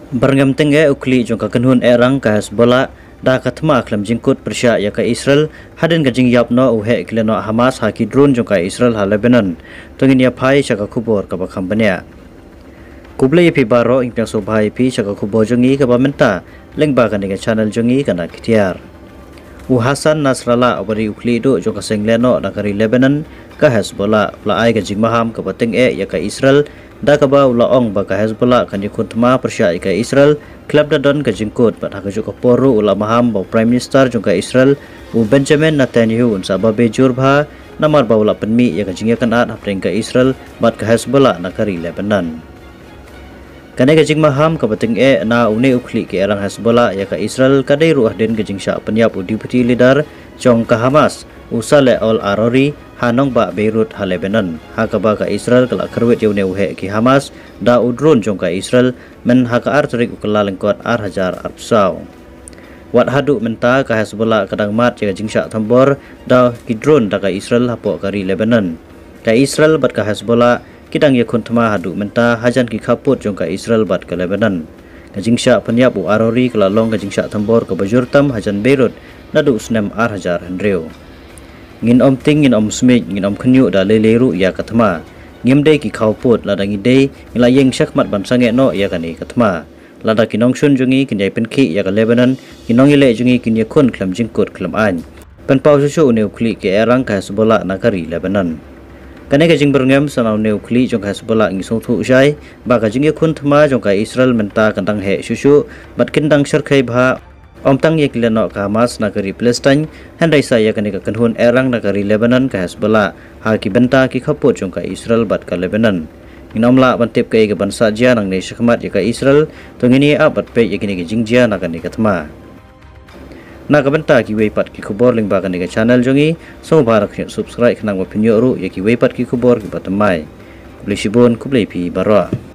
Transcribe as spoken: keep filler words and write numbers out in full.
Byrngem tyngeh u khlieh jong ka kynhun ehrang ka Hezbollah da ka thma khlem jingkut pyrshah ïa ka Israel hadien ka jingïap noh u heh ki lehnoh Hamas ha ki drone jong ka Israel ha Lebanon. To ngin ïa phai sha ka khubor kaba kham bniah. Khublei ïa phi baroh, ngin pdiang sngewbha ïa phi sha ka khubor jong ngi kaba mynta lyngba kane ka channel jong ngi ka Na Ki Tiar. U Hassan Nasrallah uba dei u khlieh duh jong ka seng lehnoh na ka ri Lebanon ka Hezbollah u la ai ka jingmaham kaba tyngeh ïa ka Israel da kaba u la ong ba ka Hezbollah kan ïakhun thma pyrshah ïa ka Israel khlem da don ka jingkut, bad ha kajuh ka por ruh u la maham ba u Prime Minister jong ka Israel u Benjamin Netanyahu un sa babe jur bha namar ba u la pynmih ïa ka jingïakynad hapdeng ka Israel bad ka Hezbollah na ka ri Lebanon. Kane ka jingmaham kaba tyngeh na une u khlieh ki ehrang Hezbollah ïa ka Israel ka dei ruh hadien ka jingshah pynïap u deputy leader jong ka Hamas u Saleh Al-Aruri ha nongbah Beirut ha Lebanon, ha kaba ka Israel ka la kyrwit ïa une u heh ki Hamas da u drone jong ka Israel myn ha ka ar tarik u Kyllalyngkot ar hajar arphew saw. Wat haduh mynta ka Hezbollah ka dang mad ïa ka jingshah thombor da ki drone da ka Israel hapoh ka ri Lebanon. Ka Israel bad ka Hezbollah ki dang ïakhun thma haduh mynta hajan ki khappud jong ka Israel bad ka Lebanon. Ka jingshah pynïap u Aruri ka la long ka jingshah thombor kaba jur tam hajan Beirut naduh u snem ar hajar hynriew. Ngin ym tieng, ngin ym smit, ngin ym khynñiuh da lei lei ruh ïa ka thma. Ngim dei ki khappud, lada ngi dei ngi la ïeng shakhmat ban sangeh noh ïa kane ka thma. Lada ki nongshun jong ngi kin ïai pynkhih ïa ka Lebanon, ki nongïaleh jong ngi kin ïakhun khlem jingkut khlem aiñ. Pynpaw shuh shuh une u khlieh ki ehrang ka Hezbollah na ka ri Lebanon. Kane ka jingbyrngem sa na une u khlieh jong ka Hezbollah ngi sngewthuh shai ba ka jingïakhun thma jong ka Israel mynta kan dang heh shuh shuh bad kin dang shyrkhei bha ym tang ïa ki lehnoh ka Hamas na ka ri Palestine, hynrei sa ïa kane ka kynhun ehrang na ka ri Lebanon ka Hezbollah ha ki bynta ki khappud jong ka Israel bad ka Lebanon. Ngin ym lah ban tip kaei kaban sah jia nangne shakhmat ïa ka Israel, to ngin ïa ap bad peit ïa kine ki jingjia na kane ka thma. Na ka bynta kiwei pat ki khubor lyngba kane ka channel jong ngi, sngewbha da khynñiuh subscribe khnang ba phin ïoh ruh ïa kiwei pat ki khubor kiba thymmai. Khublei shibun, khublei phi baroh.